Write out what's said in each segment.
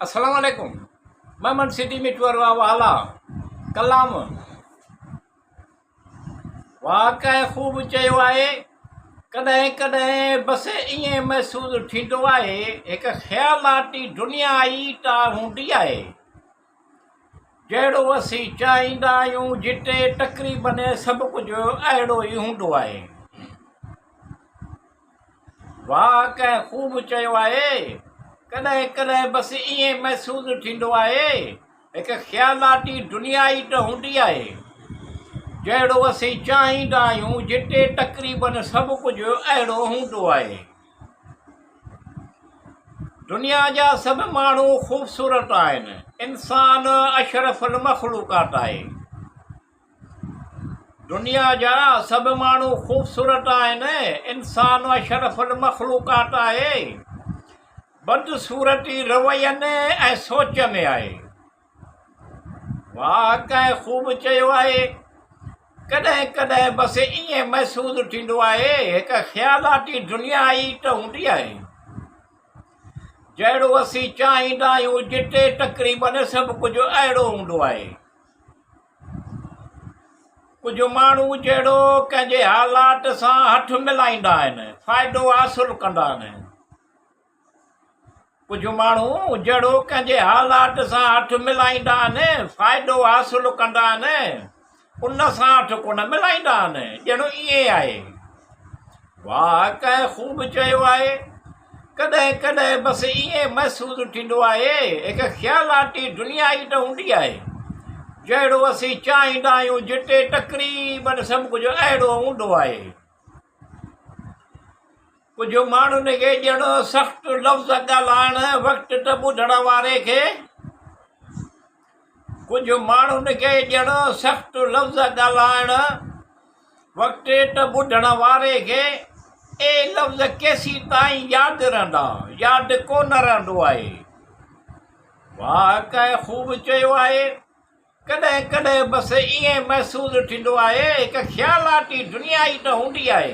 السلام عليڪم محمد سيدي مٺو والا ڪلام واهه ڪنهن خوب چيو آهي ڪڏهن ڪڏهن بس ائين محسوس ٿيندو آهي هڪ خيالاتي دنيا ئي ته هوندي آهي جهڙو اسين چاهيندا آهيون جتي تقريبن سڀ ڪجهه اهڙو ئي هوندو آهي. واهه ڪنهن خوب چيو آهي ڪڏهن ڪڏهن بس ائين محسوس ٿيندو آهي هڪ خيالاتي دنيا ئي ته هوندي آهي جهڙو اسين چاهيندا آهيون جتي تقريبن سڀ ڪجهه اهڙو هوندو آهي. دنيا جا سڀ ماڻهو خوبصورت آهن انسان اشرف المخلوقات آهي. دنيا جا سڀ ماڻهو خوبصورت آهن، انسان اشرف المخلوقات آهي، بدصورتي روين ۽ سوچ ۾ آهي. واهه ڪنهن خوب چيو آهي، ڪڏهن ڪڏهن بس ائين محسوس ٿيندو آهي، هڪ خيالاتي دنيا ئي ته هوندي آهي. جهڙو اسين چاهيندا آهيون، جتي تقريبن سڀ ڪجهه اهڙو هوندو آهي. ڪجهه ماڻهو جهڙو ڪنهن جي حالات سان هٿ ملائيندا آهن، فائدو حاصل ڪندا آهن. ڪجهه ماڻهو جهڙو ڪنهن جي حالات سان هٿ ملائيندا آهن، فائدو حاصل ڪندا آهن، ان سان هٿ ڪونه ملائيندا آهن، ڄڻ ائين آهي. واهه ڪنهن خوب چيو آهي. ڪڏهن ڪڏهن بس ائين محسوس ٿيندو آهي، هڪ خيالاتي دنيا ئي ته هوندي آهي. جهڙو اسين چاهيندا آهيون جتي تقريبن سڀ ڪجهه اهڙو هوندو آهي. ڪجهه ماڻهن کي ڄڻ سخت لفظ ڳالهائڻ وقت ته ٻڌڻ واري کي ڪجهه ماڻهن کي ڄڻ سخت لفظ ڳالهائڻ وقت ته ٻڌڻ واري کي اهي لفظ ڪيسين تائين ياد رهندا، ياد ڪو نه رهندو آهي. واهه ڪنهن خوب چيو آهي، ڪڏهن ڪڏهن بس ائين محسوس ٿيندو آهي، هڪ خيالاتي دنيا ئي ته هوندي آهي.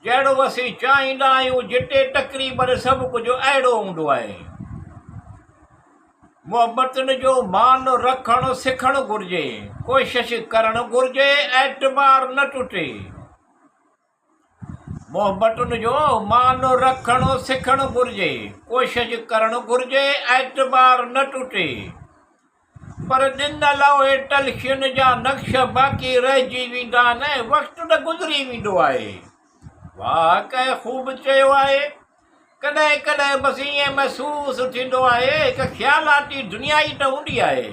جهڙو اسين چاهيندا آهيون جتي تقريبن سڀ ڪجهه اهڙو هوندو آهي. محبتن جو مان رکڻ سکڻ گهرجي، ڪوشش ڪرڻ گهرجي اعتبار نه ٽٽي. محبتن جو مان رکڻ سکڻ گهرجي، ڪوشش ڪرڻ گهرجي اعتبار نه ٽٽي. پر ڏنل اهي تلخين جا نقش باقي رهجي ويندا آهن ۽ وقت ته گذري ويندو آهي. واهه ڪنهن خوب چيو آهي. ڪڏهن ڪڏهن بس ائين محسوس ٿيندو آهي هڪ خيالاتي دنيا ئي ته هوندي آهي.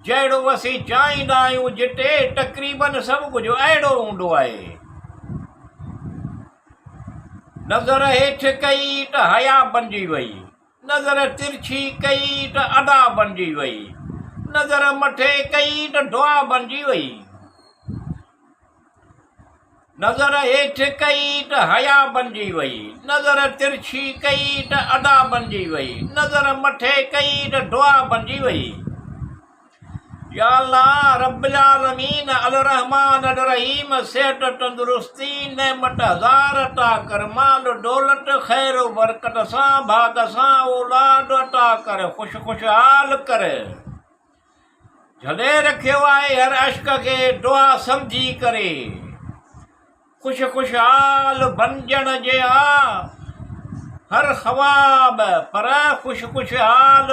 جهڙو اسين چاهيندا آهيون جتي تقريبن سڀ ڪجهه اهڙو هوندو آهي. نظر هيٺ ڪئي ته حيا بنجي وئي. نظر ترڇي ڪئي ته ادا بڻجي وئي. نظر مٿي ڪئي ته دعا بڻجي وئي. نظر هيٺ ڪئي ته حيا بڻجي وئي. نظر ترڇي ڪئي ته ادا بڻجي وئي. نظر مٿي ڪئي ته دعا بڻجي وئي. يا الله رب العالمين الرحمٰن الرحيم صحت تندرستي نعمت هزار عطا ڪر مال دولت خير و برڪت سان ڀاڳ سان اولاد عطا ڪر خوش خوشحال ڪر جھلي رکيو آهي هر عشق کي دعا سمجھي ڪري. خوش خوشحال بنجڻ جي آ هر خواب پر خوش خوشحال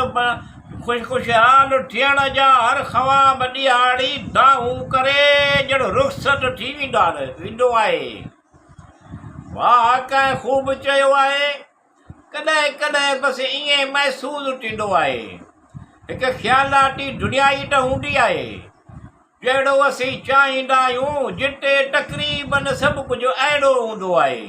خوش خوشحال ٿيڻ جا هر خواب ڏيهاڙي دانهون ڪري ڄڻ رخصت ٿي ويندا ويندو آهي. واهه ڪنهن خوب چيو آهي. ڪڏهن ڪڏهن بس ائين محسوس ٿيندو آهي. هڪ خيالاتي دنيا ئي ته هوندي آهي. جهڙو اسين چاهيندا آهيون، جتي تقريبن سڀ ڪجهه اهڙو هوندو آهي.